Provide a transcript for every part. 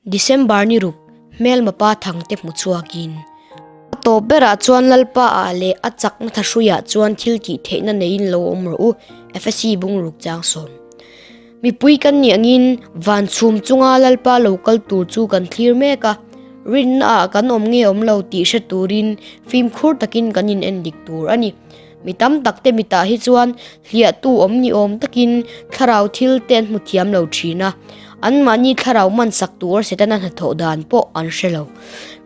December ni ruk hmelma pa thangte hmu chhuakin a tawp berah chuan Lalpa ah leh a chakna thahruiah chuan thil tih theihna neiin lo awm rawh u, Efesi bungruk chang sawm. Mipui kan nih angin van chhum chunga Lalpa lo kal tur chu kan thlir mek a, rinna ah kan awm nge awm lo tih hre turin fimkhur takin kan in endik tur a ni. Mi tam tak te mitah hi chuan hliahtu awm ni awm takin thlarau thil te an hmu thiam lo thin a, anmahni thlarau hmansak tur Setana hnathawh dan pawh an hre lo.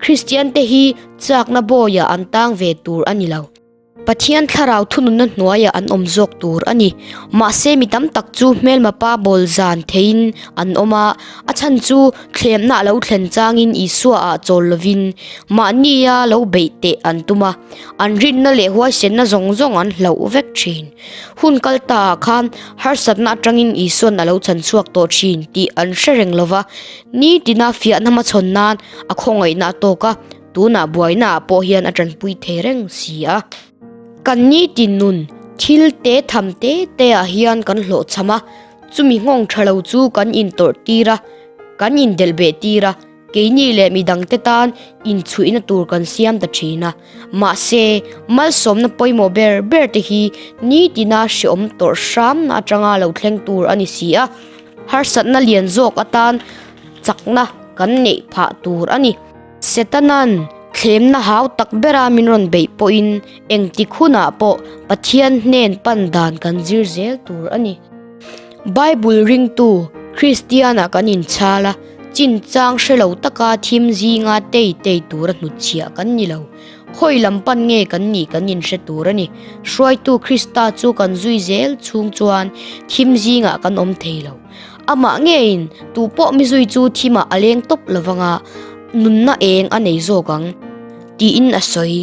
Kristian te hi chakna bawiah an tang ve tur a ni lo. Pathian thlarau thununna hnuaiah an awm zawk tur a ni. Mahse mi tam tak chu hmelma pa bawl zan theiin an awm a, a chhan chu thlemna a lo thlen changin Isua ah chawl lovin mahnia lo beih teh an tum a, an rinna leh huaisenna zawng zawng an hlauh vek thin. Hun kal ta ah khan harsatna atangin Isuan a lo chhan chhuak tawh thin tih an hre reng lova, nitina fiahna hmachhawn nan a khawngaihna a tawk a. Tunah buaina ah pawh hian a tanpui thei reng si a. Kan nitin nun thil te tham te te ah hian kan hlawhchham a, chumi nghawng tha lo chu kan intawrh tir a, kan indelh beh tir a, keini leh midangte tan inchhuihna tur kan siam ta thin a. Mahse, malsawmna pawimawh ber ber te hi nitina hreawm tawrh hramna atanga lo thleng tur a ni si a, harsatna lian zawk atan chakna kan neih phah tur a ni. Setana'n thlemna hau tak bera min rawn beih pawhin engtik hunah pawh Pathian hnen pan dan kan zir zel tur a ni. Bible ringtu Kristiana kan inchhal a, chinchang hre lo taka thim zinga tei tei tura hnutchhiah kan ni lo. Khawi lam pan nge kan nih kan inhre tur a ni. Hruaitu Krista chu kan zui zel chhung chuan thim zingah kan awm thei lo. Amah ngeiin tu pawh mi zui chu thimah a leng tawp lo vanga nunna eng a nei zawk ang tiin a sawi.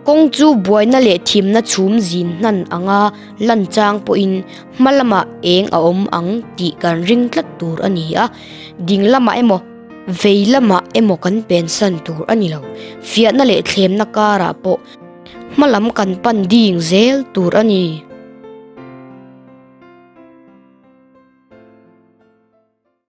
Kawng chu buaina leh thimna chhum zin hnan anga lan chang pawhin hma lamah eng a awm ang tih kan ring tlat tur a ni a, ding lamah emaw vei lamah emaw kan pensan tur a ni lo. Fiahna leh thlemna karah pawh hma lam kan pan ding zel tur a ni.